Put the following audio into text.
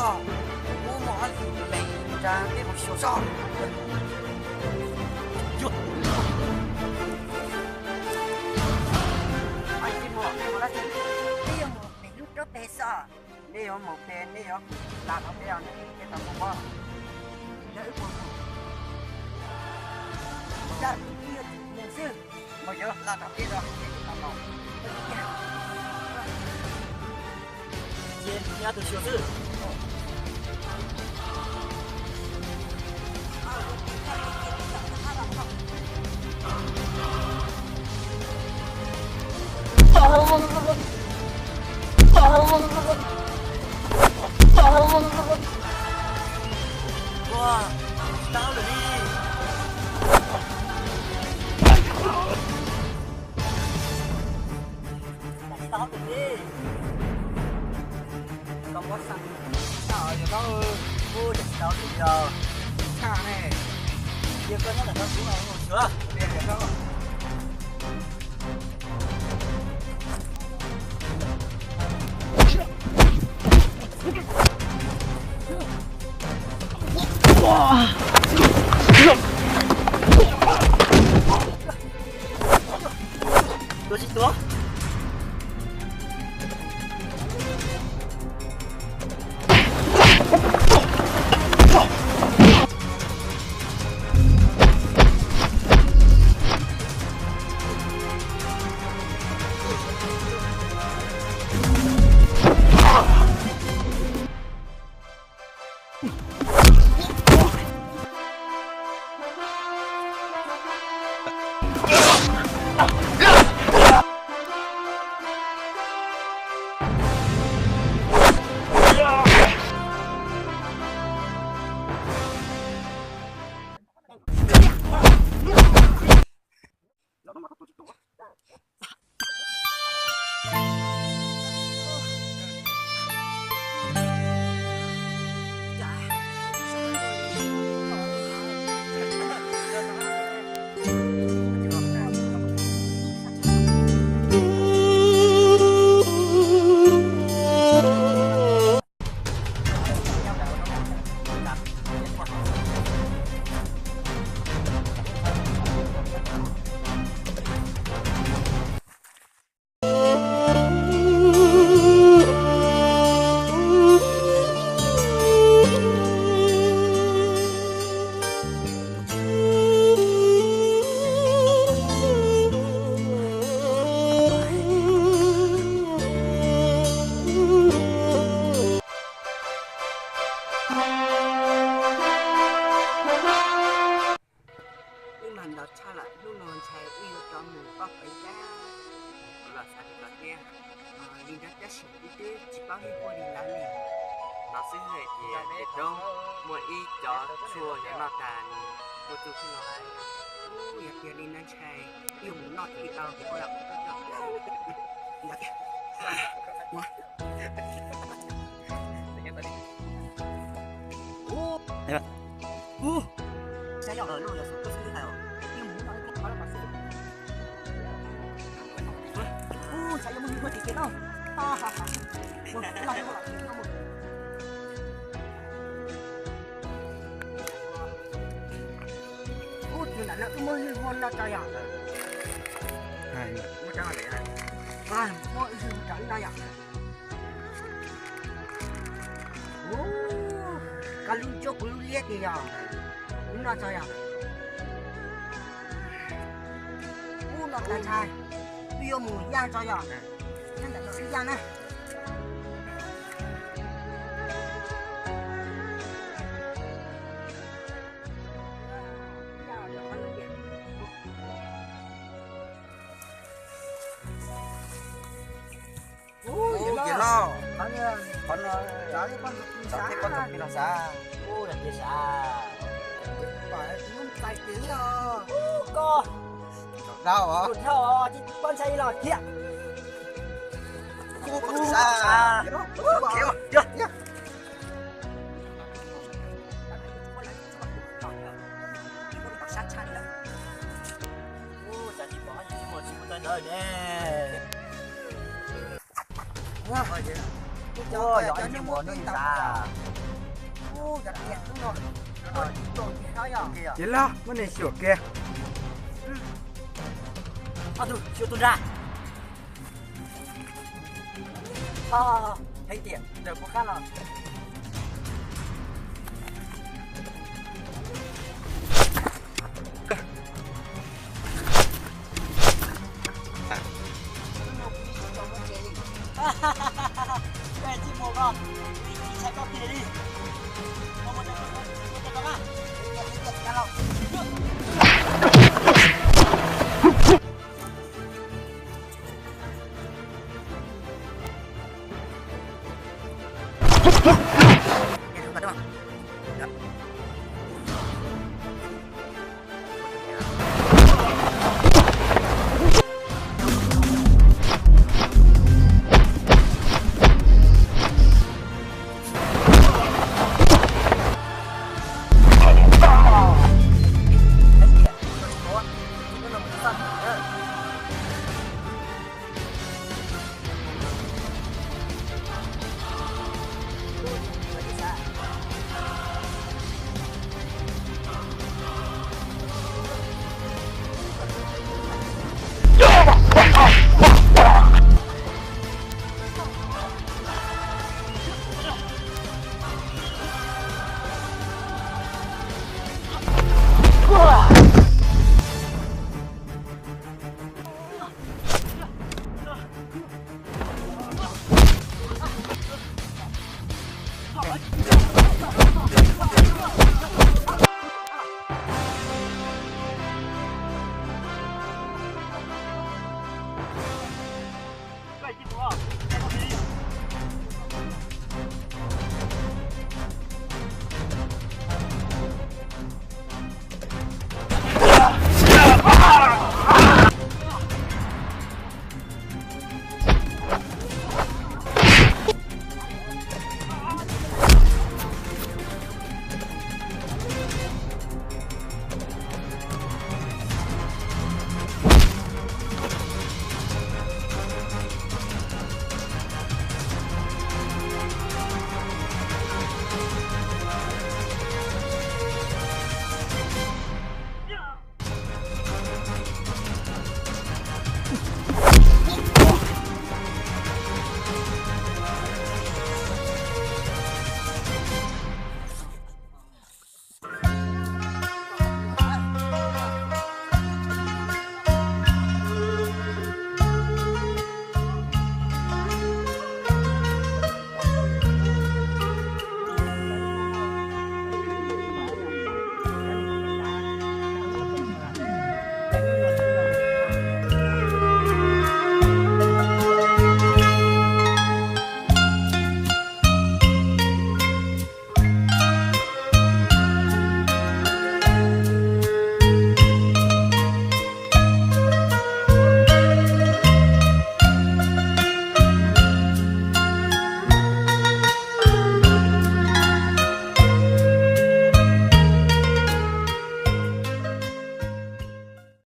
Ub, mus ob leeg me nrad peb mus xyuas sob. Peb yuav mus pem lub roob pem xwb, nej yuav mus pem nej yuav la rau peb os, nej tsis tau mus pob. Yog wb mus, wb yuav mus xwb, mus yuav la rau peb os, nej tsis tau mus. Ces nyob tus xyuas xwb. Ua, tau lawm li. Tsis tau hauj lwm li. Koj muab xaj tag os yawg hlob. Ub, tsis tau hauj lwm li os. Tshaj ne. Cia koj nyob ntawm no kuv mus xyuas. Tuav tsis tuav. Wb mas nto tshaj lawm, hnub no ntshai wb yuav rov mus pab pem cab. Los xav li ko thiab, li nrab cab sim wb twb tsis paub hib puag li lawm ne. No xwb hais tias ces roob muaj ib cov tshuaj yuav noj tas nws muaj txuj khwb no lawm. Yog tiag li no ntshai wb yuav mus noj thiaj li tau. Ub, saib yog lawm no yog xub koj xwb hais os. Yeej mus no ib qho lawm mas xwb. Ub, saib yog muaj hwj huaj tiag tiag no. Ua, loj loj loj. Ub, tus nram no wb muab hwj huaj noj tso yom. Muab hwj huaj noj yom. Ub, koj lub ntsuab kuv lub liab tiag yog. Wb noj tso yom. Ub, noj tas ntshai. Wb yuav mus yaj tso yom. Nyob ntawm no wb yaj na. Ub, yawg hlob, qhov no, txav thiab poj ntxoog plig los xav. Ub, yog tias xav. Ub, koj, dhau os, dhau os, poj ntxhais los thiab. Ub, xav. Ua, yog ib tug mos ntsuj tas. Ces los muab nws xyuam kiag.